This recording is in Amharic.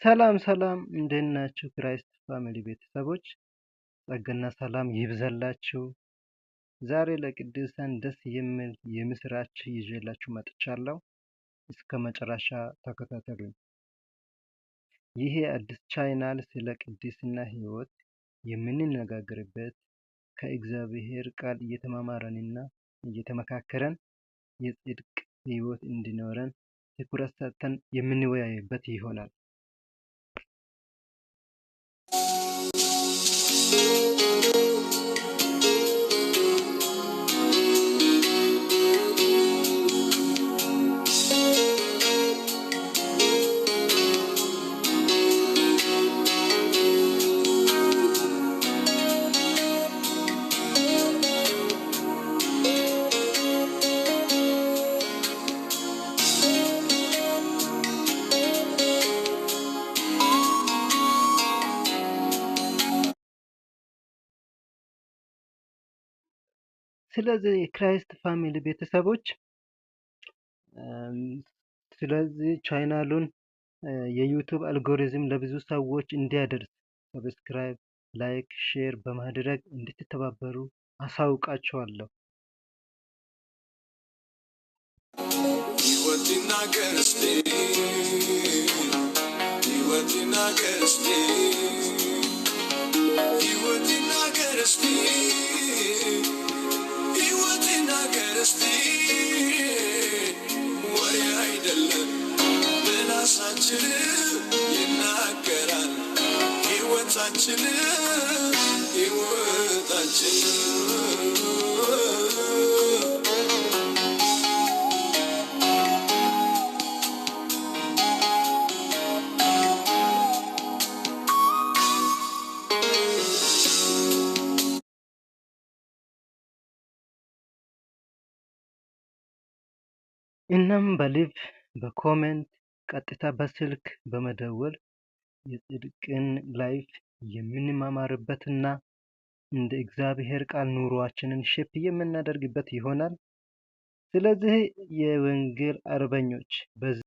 ሰላም ሰላም፣ እንዴት ናችሁ? Christ Family ቤተሰቦች ጸጋና ሰላም ይብዛላችሁ። ዛሬ ለቅዱሳን ደስ የሚል የምስራች ይዤላችሁ መጥቻለሁ። እስከ መጨረሻ ተከታተሉኝ። ይህ አዲስ ቻናል ስለ ቅድስና ሕይወት የምንነጋገርበት፣ ከእግዚአብሔር ቃል እየተማማረንና እየተመካከረን የጽድቅ ሕይወት እንዲኖረን ትኩረት ሰጥተን የምንወያይበት ይሆናል። ስለዚህ የ Christ Family ቤተሰቦች፣ ስለዚህ ቻናሉን የ YouTube algorithm ለብዙ ሰዎች እንዲያደርስ subscribe፣ like፣ share በማድረግ እንድትተባበሩ አሳውቃችኋለሁ። ሕይወት ይናገር እስቲ፣ ሕይወት ይናገር እስቲ፣ ሕይወት ይናገር እስቲ፣ ሕይወት ይናገር እስቲ። ወሬ አይደለም ምላሳችን ይናገራል፣ ሕይወታችን ሕይወታችን። እናም በ live፣ በ comment፣ ቀጥታ በስልክ በመደወል የጽድቅን life የምንማማርበትና እንደ እግዚአብሔር ቃል ኑሯችንን shape የምናደርግበት ይሆናል። ስለዚህ የወንጌል አርበኞች በዚህ